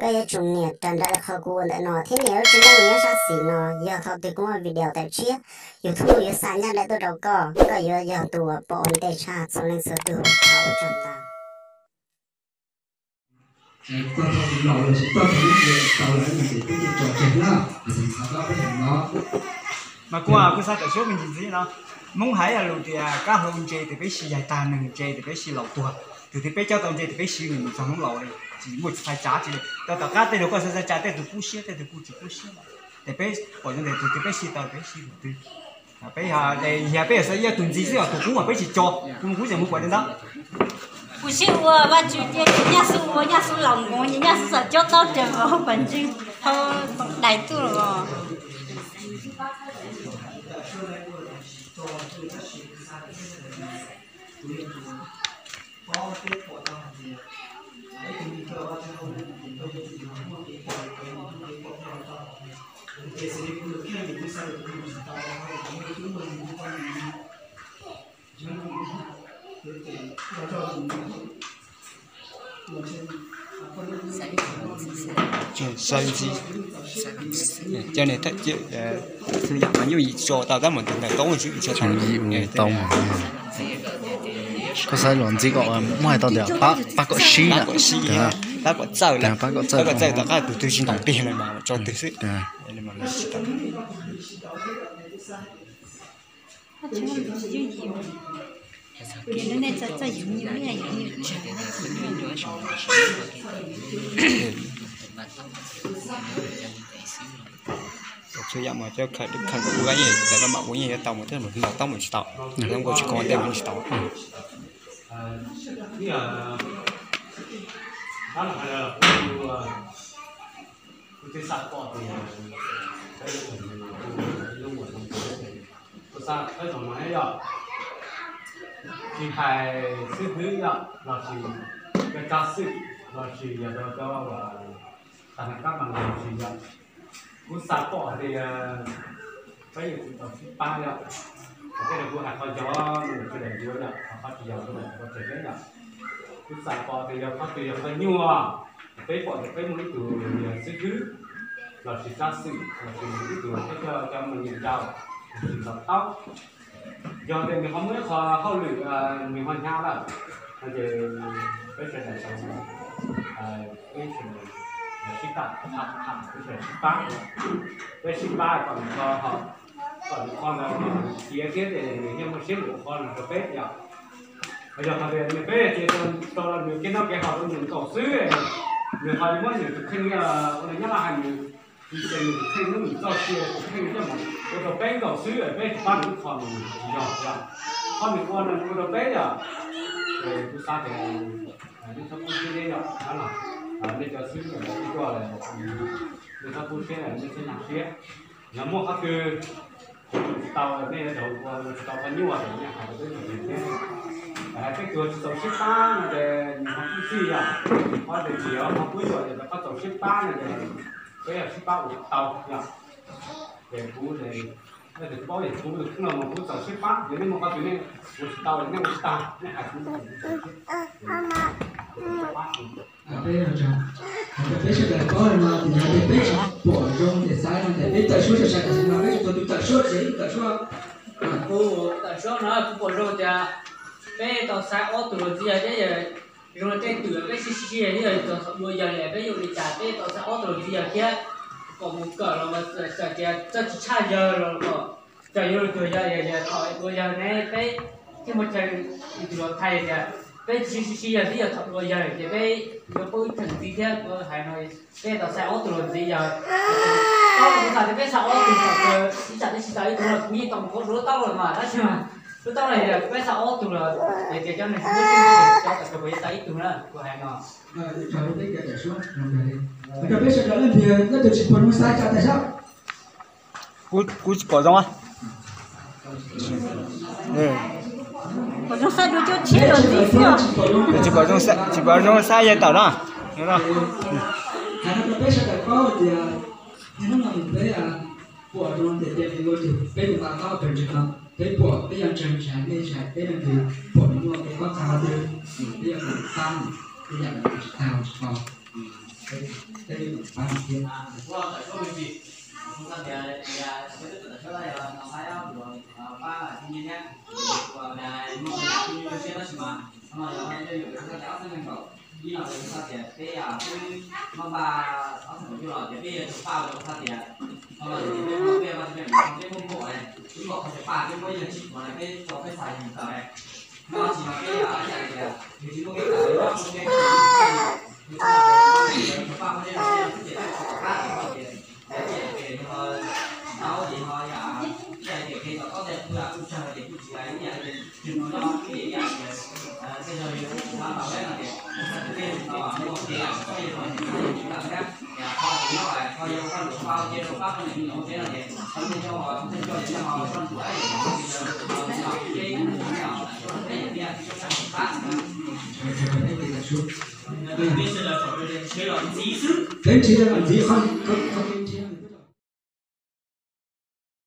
Koj yuav tsum nias raws nraim li qhov kuv ua ntawm no thiab nias lub tswb nyob sab xis no, yog thaum twg kuv muaj video tawm tshiab, YouTube yuav xa ncaj nraim tuaj rau koj, koj yuav yog tus uas pom ua ntej tshaj txhua leej txhua tus. Ua tsaug ntau. Mas kuv, kuv xav tawm suab me ntsis ntxiv no. Hmoob hais ib yam lus tias kab hlau ntse tes peb siv yaig tag, neeg ntse tes peb siv laus tuag. Tus twg peb cob tau ntse tes peb siv nws mus txog hnub laus li, tsis muaj tsis txhais tsav tsis li. Rau tom qab tej zaum koj xav txhais tsav, tej tus kub siab tej tus kuj tsis kub siab, ces peb pom zoo tias tus twg peb siv tau peb siv tus twg. Peb, yog peb yog xav ib tug ntxiv xwb os, tus kub mas peb tsis tso, tus kub tseem mus pom li ntawd. Kuv sib ua Vajtswv cia nyias xub ua nyias xub laus mus, nyias xub xav cob taub res vauv pas ntswg thau dais tuaj los. Xav ntxiv, cov niag txhua yam mas nyuj yim tso tau tab mas tus ntawm toob tsis tso tau. Koj xav los ntxiv kom muab hais tau tias pab kom sib, pab kom txawj, pab kom txawj tom qab tus twg tsis ntaus tiag lawm mas tso twg xwb. Txhua yam mas cov khaws khaws kuv yeej txawm los mam kuv yeej yuav tau mas, thiab mus ntaus toob mas tsis tau, ntaus kuv tsis koom ntej mas tsis tau. Kuv twb xav pom tias peb ib tsoom no yog, tsis hais xib hwb yog los sis cov tsav xwm los sis yog rau cov uas tag nrho kab mas los sis yog, kuv xav pom tias peb yuav tsum tau sib pab yog, tej zaum kuv hais qhov yog no sawv daws yuav yog, qhov tsis yog sawv daws tsis pom tseeb yog. Kuv xav pom tias yog qhov twg yog qhov nyuaj, peb pom tias peb muaj ib tug xib hwb los sis tsav xwm los sis ib tug thawj coj cov me nyuam yaus los sis ntaus taub, yog tias nws ho muaj ib qho hauj lwm nws ho hnyav lawm, no ces peb sawv daws tau, peb sawv daws sib tham, peb sawv daws sib pab, peb sib pab kom nws ho, kom nws qhov ntawd ho tiav thiab ces nws thiaj muaj siab mus ua qhov no rau peb yom. Yog qhov tias nws peb ces tau los nws kev noj kev haus rau nws nkaus xwb, nws ho muab nws tus kheej ua nyob laj hais nws, nws tus kheej muab nws txoj sia tus kheej coj mus ua rau peb nkaus xwb, peb tsis pab nws ib qho nws tsis yog yom. Qhov nws ua no nws ua rau peb yom. Ces kuv xav tias nej txhob kub siab thiab yom, nej cov xib hwb ntawm nej tuaj, nej txhob kub siab, nej txhob nyuaj siab. Yog muaj qhov twg tsis tau nej yuav tsum ua, tsis tau qhov nyuaj ces nej hais rau peb txhua tus thiab. Hais peb tsuas tsis txaus siab pab no ces nws ho kuj txij yom, qhov twg tsis yog qhov kub yuam ces qhov txaus siab pab no ces peb yog sib pab ua tau yom. Ces kuv, nej tus paub ces kuv tus kheej los kuv txaus siab pab, yog nej muaj qhov twg nej ua tsis tau nej ua tsis tag nej hais kuv, kuv txaus siab pab. Peb, peb sawv daws paub no tias yog tias peb tsis pom zoo ces xav no ces peb tawm suab tshaj, tam sim no peb tsuas tus tawm suab tsev, tus tawm suab. Kuv tawm suab no kuv pom zoo tias peb tau xaiv ob tug los ntxiv yog thiab, zoo li tej twm peb sib sib sib yog txog thaum dua yawg li peb yuav li cas, peb tau xaiv ob tug los ntxiv yog thiab, kom mus kawm los txawm tias txawj tsis tshaj yawg los kom txawm yuav luag cuag yawg, yog thaum dua yawg ne peb thiaj muaj chaw ib tug los thaij tias peb sib sib sib yog twb yog thaum dua yawg ces peb yuav paub ib theem ntxiv thiab. Kuv hais no peb tau xaiv ob tug los ntxiv yog, tau kuv xav tias peb xaiv ob tug thaum ib tsam peb tsis tau ib tug los kuv yeej tau mus kov dua lub taub lawm mas, tab sis mas lub taub no yog peb xaiv ob tug los ces tias cov neeg kuv lub sij hawm cov tawm kawg puas yuav tau ib tug na, kuv hais no. Peb sawv daws leej twg leej twg tsis pom zoo xaiv tsa tas sab. Kuv tsis pom zoo. Pom zoo xaiv dua cov tshiab los ntxiv xwb. Tsis pom zoo, tsis pom zoo xaiv yawg tawm na. Hais no rau peb sawv daws paub tias niaj hnub no peb pom zoo tias tias nws ua tus peb tus pa taub pes ntsis no, peb pom peb yuav ntseeg ntshai, peb ntshai peb leej twg pom nws muaj kev kob txha qhov twg, peb yuav mus pab nws, peb yam nws tsis tau tsis tau. Kuv los tawm suab me ntsis, kuv xav tias peb twb tawm suab lawm, no pab pab tib nyiab thiab, kuv muaj ib siab tab sis mas no yog yog yus xav tias ob txhiab nees nkaum ib no kuv xav tias peb twb muab npaj ob txhiab nees nkaum cuaj los tias peb yuav tsum paj rau kuv xav tias no los peb muab peb paj tsis peb muab npaum peb npaum qhov tias paj peb muab yog tsis muaj peb tso peb xav yus tawm no tsis no peb ib yam tias yus tsis muaj peb tawm yus muab peb paj muab peb los peb los xwb ces peb tsis pab ces Peb ntxiv los ntxiv, qhov